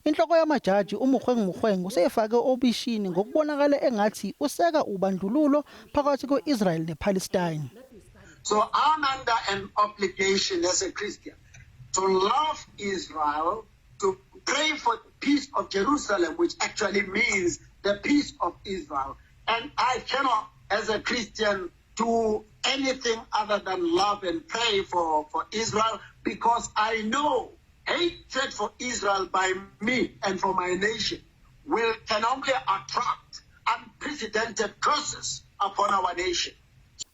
Inhloko yamajaji uMogoeng Mogoeng useyifake obishini ngokubonakala engathi useka ubandlululo phakathi kwe-Israel nePalestine. So I'm under an obligation as a Christian to love Israel, to pray for the peace of Jerusalem, which actually means the peace of Israel. And I cannot, as a Christian, do anything other than love and pray for Israel, because I know hatred for Israel by me and for my nation will can only attract unprecedented curses upon our nation.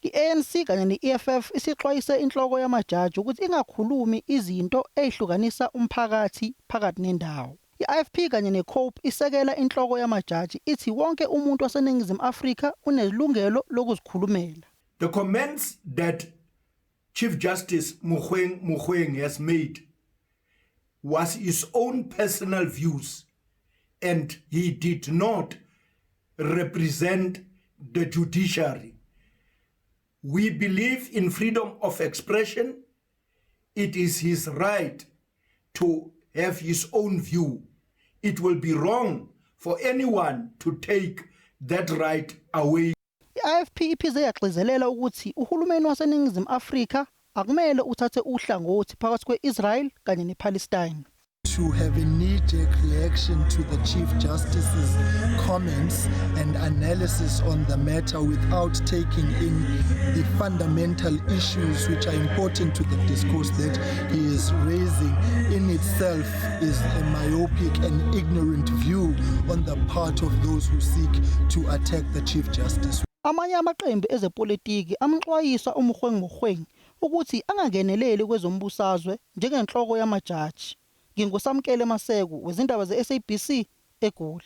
I-ANC kanye ne-EFF isixwayise inhloko yamajaji ukuthi ingakhulumi izinto ezihlukanisa umphakathi phakathi nendawo. I-IFP kanye neCope isekela inhloko yamajaji, ithi wonke umuntu waseNingizimu Afrika unelungelo lokuzikhulumela. The comments that Chief Justice Mogoeng Mogoeng has made was his own personal views, and he did not represent the judiciary. We believe in freedom of expression. It is his right to have his own view. It will be wrong for anyone to take that right away. I-IFP iphize yagcizelela ukuthi uhulumeni waseNingizimu Afrika akumele uthathe uhlangothi phakathi kwe-Israel kanye nePalestine. To have a knee-jerk reaction to the Chief Justice's comments and analysis on the matter without taking in the fundamental issues which are important to the discourse that he is raising in itself is a myopic and ignorant view on the part of those who seek to attack the Chief Justice. Amanye amaqembu ezepolitiki amxwayisa uMogoeng Mogoeng ukuthi angangeneleli kwezombusazwe njengenhloko yamajaji. NginguSamkele Maseko wezindaba ze-SABC eGoli.